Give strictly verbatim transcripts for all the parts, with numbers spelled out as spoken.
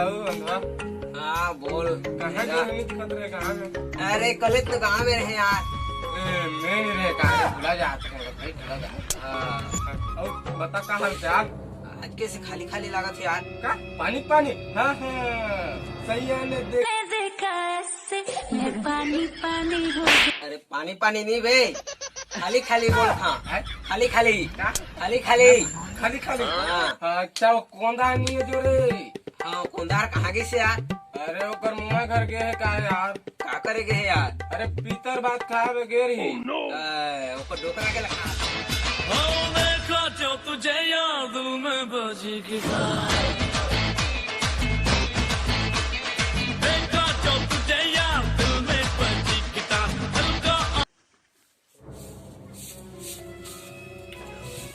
अउ अंधवा। हाँ, बोल। कहाँ के हमी दिखत रहे, कहाँ में? अरे, कल तो गाँव में रहे यार। ए, मैं नहीं रहे, कहाँ भुला जात रहे भाई, भुला जात। हाँ। अउ बता, का हाल चाल? आज कैसे खाली खाली लागत हे यार? का? पानी पानी? हाँ, हाँ। सही है, ले देख। मैं पानी पानी हो। अरे, पानी पानी नहीं बे, खाली खाली बोल। हाँ, हैं? खाली खाली। का? खाली खाली। खाली खाली? हाँ। अच्छा, वो कोंदा नहीं है जो रे। हाँ, कोंदा कहाँ गिस यार? अरे, ओकर मुआ घर गे हे का यार? का करे गे हे यार? अरे, पीतर भात खाए गे रही। ए, ओकर डोकरा के लखा।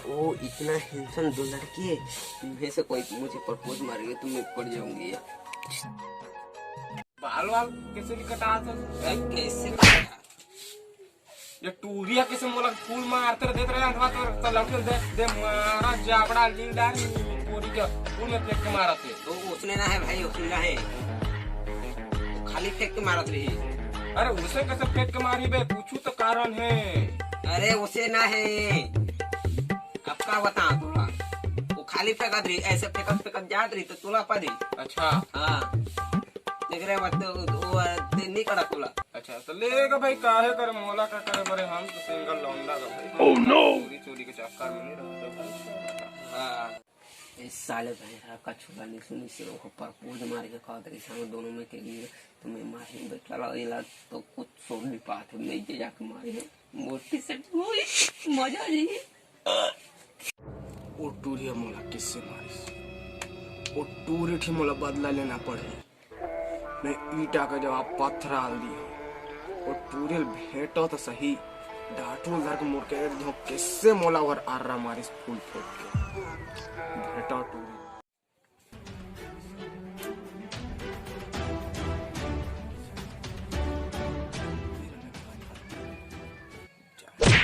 ओ, इतना handsome दो लड़के, इनमें से कोई मुझे प्रपोज मारेगा तो मैं पड़ जाऊंगी यार। बाल वाल कैसे भी कटा था? कैसे कटा? ये टूरिया कैसे मोला फूल मारते रह देत रहे, अंधवा तो, तो लड़के दे, दे मारा जाबड़ा लील डाल, टूरी के फूल में फेंक के मारा थे। तो उसने ना है भाई, उसने ना है। खाली फेंक के मारत रही। अरे उसे कैसे फेंक के मारी बे? पूछू तो कारण है। अरे उसे ना है, अब का बता तोला। वो खाली फेंकत रही, ऐसे फेंकत फेंकत जात रही तो तोला पा दी। अच्छा। हाँ। देख रहे बात तो वो ते नहीं करा तोला। अच्छा तो लेगा भाई, काहे करे, मोला का करे बरे, हम तो सिंगल लौंडा का भाई। Oh no। चोरी चोरी के चक्कर में नहीं रहता भाई। हाँ। ए साले भैंसा का छुरा नहीं सुनी से ओको प्रपोज मार के कहत रही हम दोनों में के लिए तो मैं माही बे चला इला तो कुछ सोच नहीं पाते, नहीं जे जाके मारी है मोटी से वही मजा नहीं। ओ टूरिया मोला किससे मारिस? ओ टूरी ठी मोला बदला लेना पड़ही। मैं ईटा का जवाब पत्थर आल दिया। ओ टूरियल भेंटो तो सही, डाटू धर के मुड़ के एक झोंक किससे मोला ओहर आर्रा मारिस फूल फेंक के। भेंटो टूरी।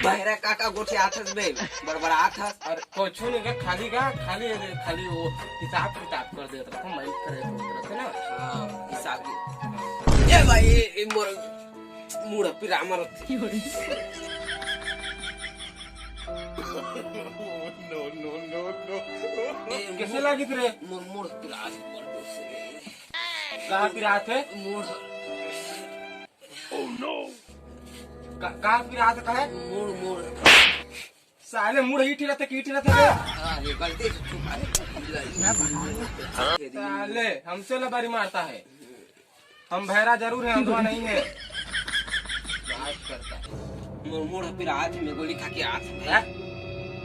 बहरा का का गोठियाथस बे, बड़बड़ाथस। अरे कुछ नहीं का, खाली का, खाली, खाली वो हिसाब किताब कर देत रहो, मैं करे होत रहे ना। हाँ, हिसाब की। ए भाई, ए, ए मोर मुड़ पिरा मरत। कैसे लागित रे? मोर मुड़ पिरा, मोर मुड़ से। कहाँ पिरात है? मुड़। का, का पिरात का है? मुड़, मुड़। साले मुड़ ईठी रहते कि ईठी रहते रे? अरे गलती से चुप, अरे चुप, साले हमसे लबारी मारता है। हम भैरा जरूर है, अंधवा नहीं है। बात करता है। मुड़, मुड़ पिरात में गोली खा के आत है। हैं?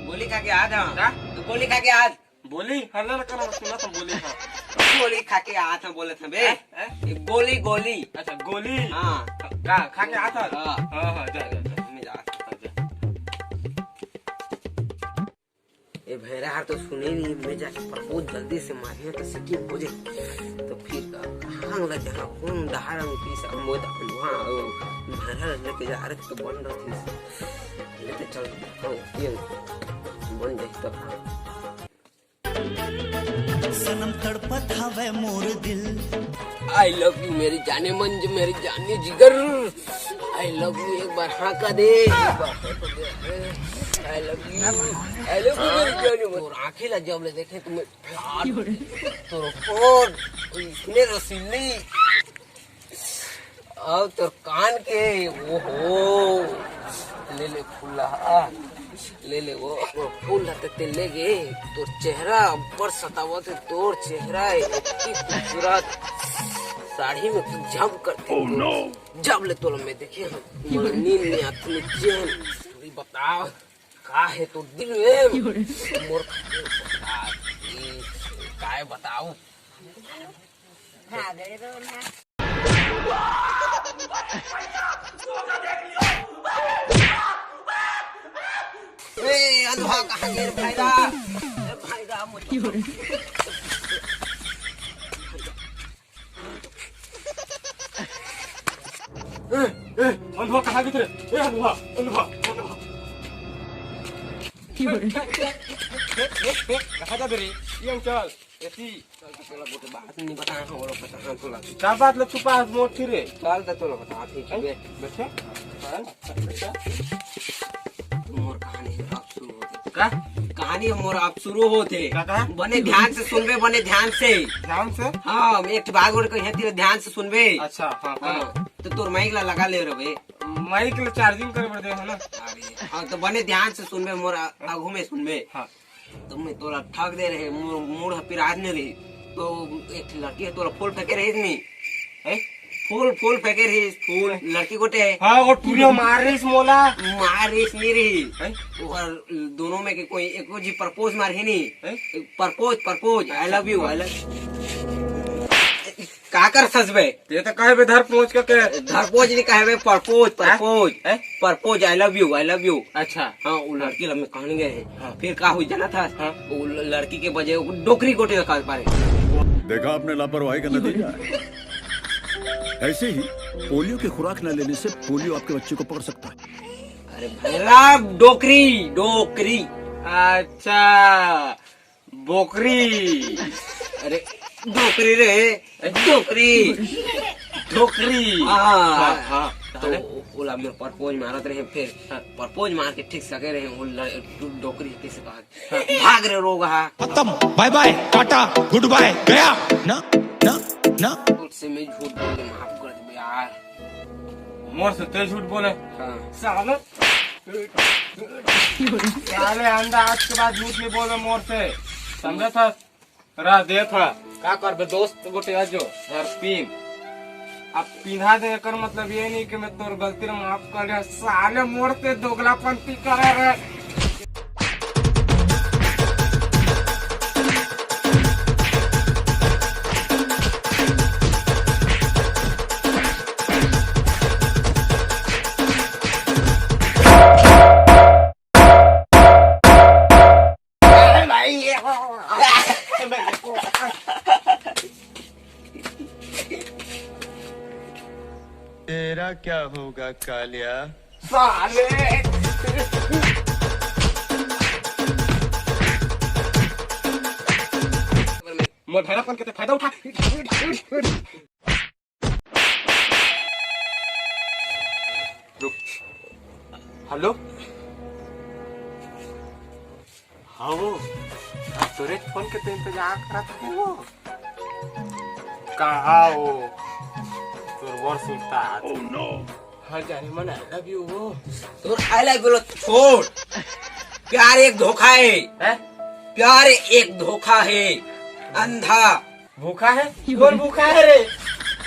गोली खा के आत है। का? तो गोली खा के आत। बोली? हल्ला न करो, सुना तो बोली, हाँ। गोली खा के आत है, बोले थे बे। हैं? हैं? ये गोली, गोली। अच्छा, गोली? हाँ। का, खा के आत है? हाँ। हाँ, हाँ, जा, जा, जा। मैं जा। हाँ, जा। ए भैरा हर तो सुने नहीं, मैं जाके प्रपोज जल्दी से मारिया तो सेटिंग हो जाए। तो फिर का, कहाँ ला जहाँ कौन डहार में पीस, हम वो तो वहाँ, वो भैरा लेके जा रहे तो बन रहा थी। लेके चल, हाँ, ये बन जाए तब। सनम तड़पत हवे मोर दिल। I love you मेरी जाने मन, जो मेरी जाने जिगर। I love you एक बार हाँ का दे, एक बार हाँ का दे। I love you, I love you मेरी जाने मन। तोर आँखें ला जब ले देखे तो मैं प्यार, तोर होठ इतने रसीली। अउ तोर कान के, ओहो, ले ले फूल ला, आ, ले ले वो, वो फूल ला ते, ते ले गे। तोर चेहरा अब्बड़ सतावत हे, तोर चेहरा हे, इतनी खूबसूरत साड़ी में तू जब करते। Oh no। जब ले तोला मैं देखे हूँ, मोला नींद नहीं आती, चैन। पूरी बताओ, का हे तोर दिल में? मोर खातिर बता, ई, काय बताओ? ए, अंधवा कहाँ गे रे भाईदा? ए, भाईदा, मुझे ए, ए, अंधवा कहाँ गे रे? ए, अंधवा, अंधवा, अंधवा। ए, ए, ए, ए, कहाँ जाबे रे? ये उचल। चल, तो तोला गोटे बात नहीं बताए हो, वो लोग पता हम तोला। का बात ल छुपा हस मोर ती रे? चल, तो तोला बता, ठीक है, हैं? बे। बच्चा? हाँ, बच्चा। मोर कहानी अब शुरू होथे। का? कहानी मोर अब शुरू होथे। का, का? बने ध्यान से सुनबे, बने ध्यान से। ध्यान से? हाँ, मैं एक बात और कही, तेरे ध्यान से सुनबे। अच्छा, हाँ, हाँ। हाँ, तो तोर माइक ला लगा ले रहे। माइक ला चार्जिंग करे बर दे, है ना? अरे, हाँ, तो बने ध्यान से सुनबे, मोर आ-, आगू में सुनबे। हाँ। तो मैं तोला ठग दे रहे, मोर, मोर ह पिरात नहीं रही। तो एक लड़की है, तोला फूल फेंके रही नहीं? है? फूल, फूल फेंके रही, फूल, लड़की गोटे है। हाँ, वो टूरिया मार रही मोला। मार रही नहीं रही। हैं? वो हर दोनों में के कोई एक जी प्रपोज मार ही नहीं। हैं? Propose, propose, I love you, I love। का कर सजबे? ये तो कहे बे धर पहुंच के, के? धर पहुंच नहीं कहे बे, प्रपोज, हैं? प्रपोज। हैं? Propose, I love you, I love you। अच्छा। हाँ, वो लड़की ला मैं कहने गए हैं। हाँ। फिर का हुई जाना था? हाँ। वो ल-, लड़की के बजे वो डोकरी गोटे का पारे। देखा आपने लापरवाही का नतीजा है। ऐसे ही पोलियो की खुराक न लेने से पोलियो आपके बच्चे को पकड़ सकता है। अरे भैरा, डोकरी, डोकरी। अच्छा, बोकरी। अरे, डोकरी रे, डोकरी। डोकरी। हाँ, हाँ, हाँ। तो ताहले? ओला मेर प्रपोज मारत रहे, फिर हाँ। प्रपोज मार के ठीक सके रहे, वो ल-, डोकरी कैसे कहा? हाँ। भाग रे रोगहा। खत्म, बाय बाय, टाटा, गुड बाय, गया। ना, ना, ना। तुझसे मैं झूठ बोल के माफ कर दे यार। मोर से ते झूठ बोले? हाँ। साले। साले अंधा, आज के बाद झूठ नहीं बोले मोर से, समझे था? रा दे था। का करबे दोस्त, गोटे आ जो, यार पीन। अब पिन्हा दे, एकर मतलब ये नहीं कि मैं तोर गलती ला माफ कर दे। साले मोर से दोगलापंती करे रे। तेरा क्या होगा कालिया? साले। मोर भैरापन के ते फायदा उठा। रुक। हेलो। हाँ वो, आज तोरे फोन के तो इंतजार करत हूँ वो। कहाँ वो? तोर बर सुनता आज। Oh no। हाँ जाने मन, I love you वो। तोर I love you ला छोड़। प्यार एक धोखा है। हैं? प्यार एक धोखा है। अंधा। भूखा है? कौन भूखा है रे?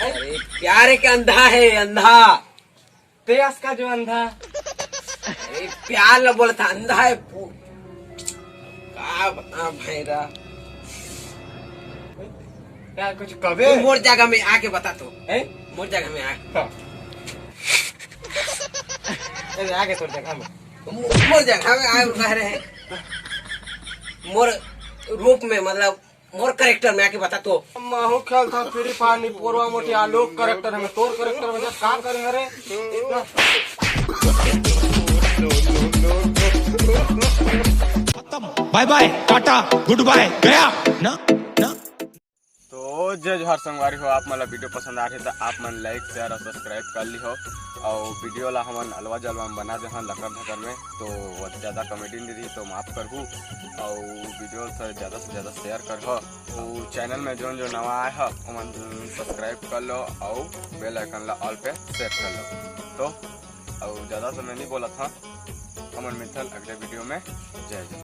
अरे, प्यार एक अंधा है, अंधा। ते अस का जो अंधा। अरे, प्यार ला बोलत हँव, अंधा है पू-, का बता भैरा। का कुछ कबे? तू मोर जगह में आके बता तो। हैं? मोर जगह में आ। हाँ। अरे, आके तोर जगह में। मो-, मोर जगह में आए कह रहे हैं। मोर रूप में, मतलब, मोर कैरेक्टर में आके बता तो। महू खेलत हँव फ्री फायर, निपोरवा मोटी आलोक कैरेक्टर में, तोर कैरेक्टर में का करे हरे? इतना खत्म, बाय बाय, टाटा, गुड बाय, गया। ना, ना। तो जय जोहार संगवारी हो, आप मन ला वीडियो पसंद आ रही तो आप मन लाइक, शेयर और सब्सक्राइब कर ली हो। और वीडियो ला हमन अलवा जलवा में बना दे हन लकर धकर में, तो ज़्यादा कॉमेडी नहीं रही तो माफ करहू। और वीडियो से ज़्यादा से ज़्यादा शेयर कर हो। अउ चैनल में जोन जो नवा आए ह, ओमन सब्सक्राइब कर लो अउ बेल आइकन ला ऑल पे सेट कर लो। तो अउ ज़्यादा समय नहीं बोलत हँव, हमन मिलथन अगले वीडियो में। जय जय।